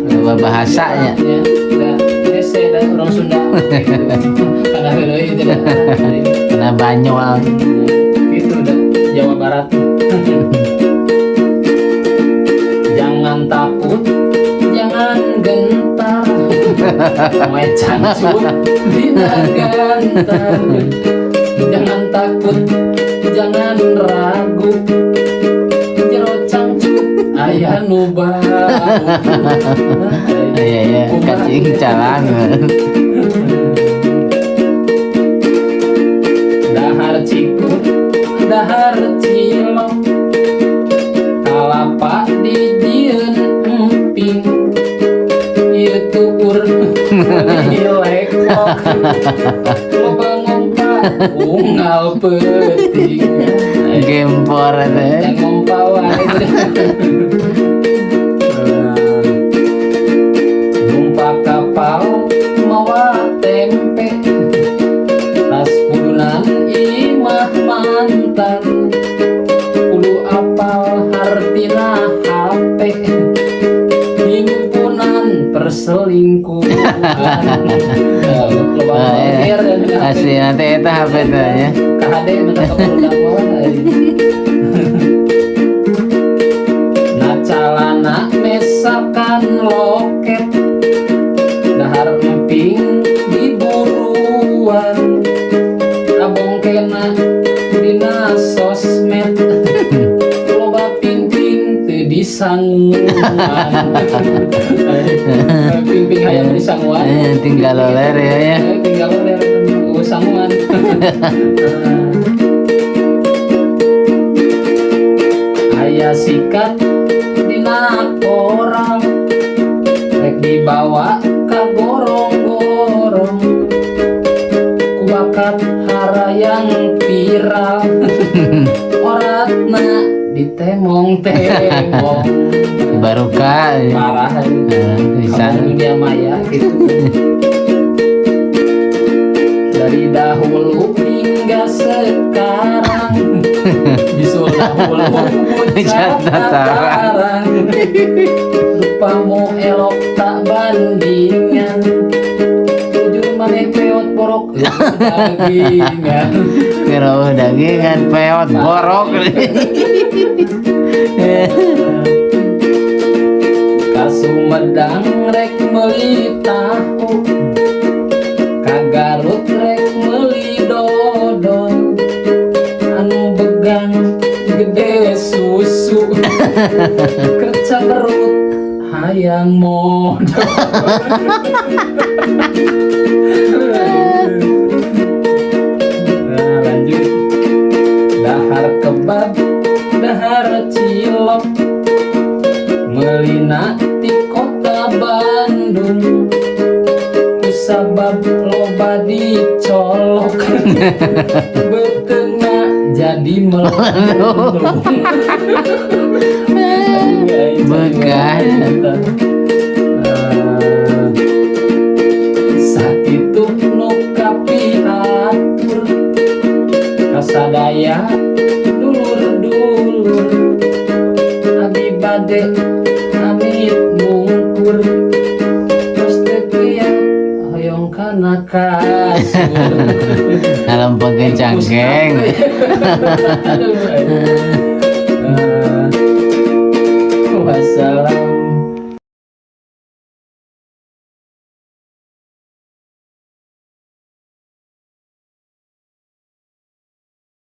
Loba bahasanya. Ya, da hese da urang Sunda gitu. Karena heureuy itu da. Kena banyol. Itu dah Jawa Barat. Jangan takut, jangan gentar. Moe cangcut dina gantar. Jangan takut, jangan ragu. Jero cangcut aya nu bau. Iya iya, kacing calang. Dahar cikut, dahar cilok, kalapa dijieun emping, ieu tuur meuli lekok, loba ngompa unggal peuting. Gempor teh. Yang ngompa wae. Numpak kapal mawa tempe, tas pudunan imah mantan, kudu apal hartina HP, himpunan perselingkuhan. Loba Ah, iya. mikir dan Asli nanti eta HP teh nya. KHD mata kabarudak mah. Na calana mesakan loket, dahar emping di buruan, abongkena dina sosmed, loba pingping teu disanguan. Pingping hayang disanguan. Eh, tinggal loler ya ya. Eh, tinggal loler eueuh sanguan. Aya sikat dina koral, rek dibawa ka gorong-gorong, ku bakat harayang viral, oratna ditemong-temong. Baruka. Parah. Eh, bisa. Kamu dunia maya gitu. Dari dahulu hingga sekarang, bisul dahulu pucat tataran, rupamu elok tak bandingan, ujung maneh peot borok dagingan. Kira dagingan peot borok. Ka Sumedang rek meuli tahu, ka Garut rek meuli dodol, anu begang gede susu, kerja perut hayang modal. Nah, lanjut. Dahar kebab, dahar cilok, melina ti kota Bandung, kusabab loba dicolok, beteungna jadi melendung. Bekah. Sakitu nu kapihatur kasadaya dulur-dulur, abi bade amit mungkur, tos teu kiat hoyong kana kasur. Dalam cangkeng. Aduh.